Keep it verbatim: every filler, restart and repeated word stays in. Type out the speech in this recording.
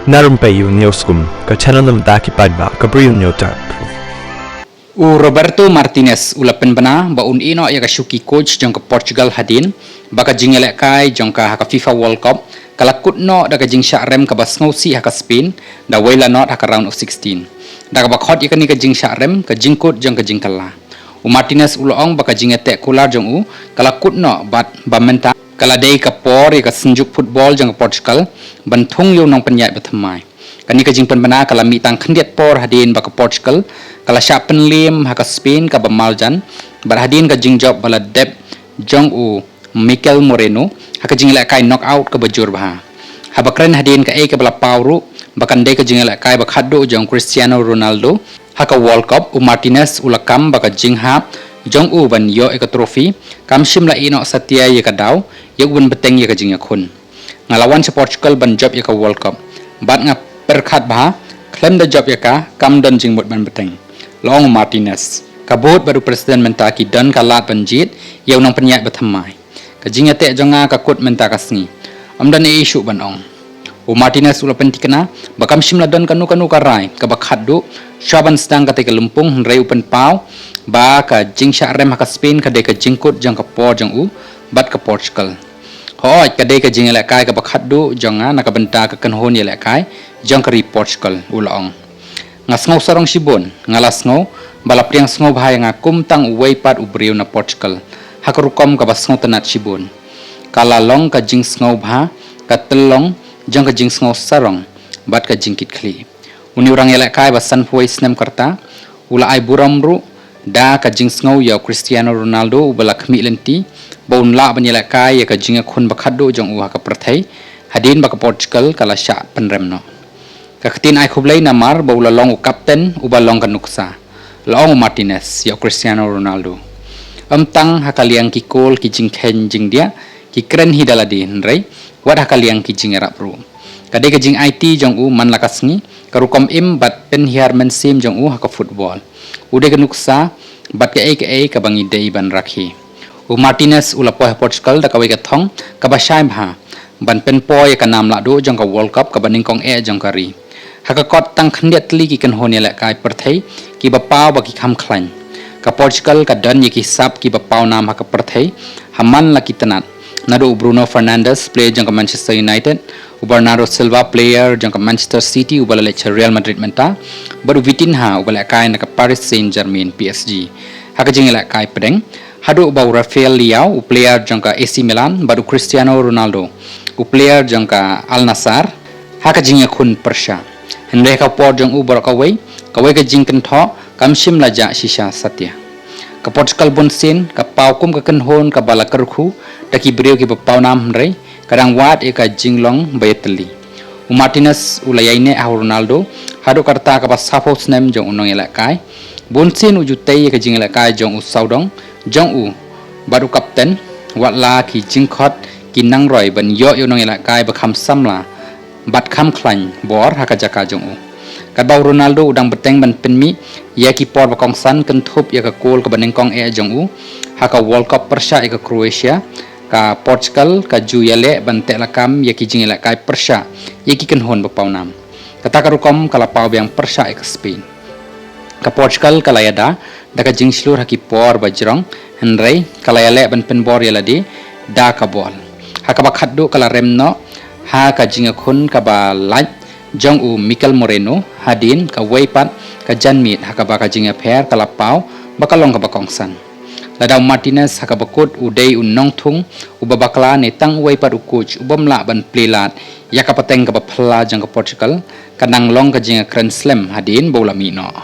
Na Rympei U Newsroom, ka channel na bynta ki paidbah ka Bri U Newsroom. U Roberto Martinez u la pynbna ba un ïehnoh ïa ka shuki coach jong ka Portugal hadien ba ka jingïalehkai jong ka ha ka FIFA World Cup ka la kut noh da ka jingshah rem kaba sngewsih ha ka Spain, da wei la nod ha ka round of sixteen. Da kaba khot ïa kane ka jingshah rem, ka jingkut jong ka jingkylla. U Martinez u la ong ba ka jingïateh kular jong u ka la kut noh bad ba mynta ka la dei ka por ïa ka synjuk football jong ka Portugal ban thung ïa u nongpynïaid bathymmai. Kane ka jingpynbna ka la mih tang khyndiat por hadien ba ka Portugal ka la shah pynliem ha ka Spain kaba marjan, bad hadien ka jingjop ba la dep jong u Mikel Moreno ha ka jingïalehkai knockout kaba jur bha. Haba kren hadien kaei kaba la paw ruh ba kan dei ka jingïalehkai ba khatduh jong Cristiano Ronaldo ha ka World Cup, u Martinez u la kam ba ka jinghap jong u ban ïoh ïa ka trophy kam shym la ïehnoh satia ïa ka daw ïa u ban bteng ïa ka jingïakhun. Nga la wan sha Portugal ban jop ïa ka World Cup bad nga pyrkhat bha, khlem da jop ïa ka kam don jingmut ban bteng, la ong u Martinez. Ka bud bad u president mynta ki don ka lad ban jied ïa u nongpynïaid bathymmai. Ka jingïateh jong nga ka kut mynta ka sngi. Ym don ei ei shuh ban ong. U Martinez u la pynthikna ba kam shym la don kano kano ka rai kaba khatduh shuwa ban sdang katei ka lympung, hynrei u pynpaw ba ka jingshah rem ha ka Spain ka dei ka jingkut jong ka por jong u bad ka Portugal. Hooid, ka dei ka jingïalehkai kaba khatduh jong nga na ka bynta ka kynhun ïalehkai jong ka ri Portugal, u la ong. Nga sngew sarong shibun, nga la sngew ba la pdiang sngewbha ïa nga kum tang uwei pat u briew na Portugal ha ka rukom kaba sngewtynnat shibun. Ka la long ka jingsngewbha, ka tyllong jong ka jingsngew sarong bad ka jingkitkhlieh. Une u rangïalehkai ba sanphew wei snem ka rta u la ai burom ruh da ka jingsngew ïa u Cristiano Ronaldo uba la khmih lynti ba un lah ban ïalehkai ïa ka jingïakhun ba khatduh jong u ha ka pyrthei hadien ba ka Portugal ka la shah pynrem noh. Ka ktien ai khublei namar ba u la long u kapten uba long ka nuksa, la ong u Martinez ïa u Cristiano Ronaldo. Ym tang ha ka liang ki kol, ki jingkheiñ jingdiah, ki kren hi da lade, hynrei wat ha ka liang ki jingïarap ruh. Ka dei ka jingaiti jong u man la ka sngi, ka rukom im bad pynhiar mynsiem jong u ha ka football. U dei ka nuksa bad kaei kaei kaba ngi dei ban rakhe. U Martinez u la poi ha Portugal da kawei ka thong kaba shai bha ban pynpoi ïa ka nam lahduh jong ka World Cup kaba nyngkong eh jong ka ri. Ha ka kot tang khyndiat tylli ki kynhun ïalehkai pyrthei kiba paw ba ki kham khlaiñ. Ka Portugal ka don ïa ki sap kiba paw nam ha ka pyrthei ha man la ki tnat, naduh u Bruno Fernandes, player jong ka Manchester United, u Bernardo Silva, player jong ka Manchester City uba la leit sha Real Madrid mynta, bad u Vitinha uba lehkai na ka Paris Saint-Germain, P S G, ha ka jingïalehkai pdeng, haduh ba u Rafael Leao, u player jong ka A C Milan, bad u Cristiano Ronaldo, u player jong ka Al Nassr, ha ka jingïakhun pyrshah. Hynrei ha ka por jong u baroh kawei, kawei ka jingkynthoh kam shym la jah shisha satia. Ka Portugal bunsien ka paw kum ka kynhun kaba la kyrkhu da ki briew kiba paw nam, hynrei ka dang wad ïa ka jinglong ba ïatylli. U Martinez u la ïaineh ha u Ronaldo haduh ka rta kaba sawphew snem jong u nongïalehkai. Bunsien u ju tei ïa ka jingïalehkai jong u sawdong jong u bad u kapten, wat la ki jingkhot ki nang roi ban ïoh ïa u nongïalehkai ba kham samla bad kham khlaiñ bor ha ka jaka jong u. Katba u Ronaldo u dang bteng ban pynmih ïa ki por ba kongsan kynthup ïa ka kol kaba nyngkong eh jong u ha ka World Cup pyrshah ïa ka Croatia, ka Portugal ka ju ïaleh ban teh lakam ïa ki jingïalehkai pyrshah ïa ki kynhun ba paw nam. Kata ka rukom ka la paw biang pyrshah ïa ka Spain. Ka Portugal ka la ïada da ka jingshlur ha ki por ba jrong, hynrei ka la ïaleh ban pynbor ïa lade da ka bol. Ha kaba khatduh ka la rem noh ha ka jingïakhun kaba lait jong u Mikel Moreno hadien kawei pat ka janmiet ha kaba ka jingïapher ka la paw ba ka long kaba kongsan. Lada u Martinez ha kaba kut u dei u nongthung uba bakla ne tang uwei pat u coach u bym lah ban plie lad ïa ka pateng kaba phylla jong ka Portugal, ka nang long ka jingïakren slem hadien ba u la mih noh.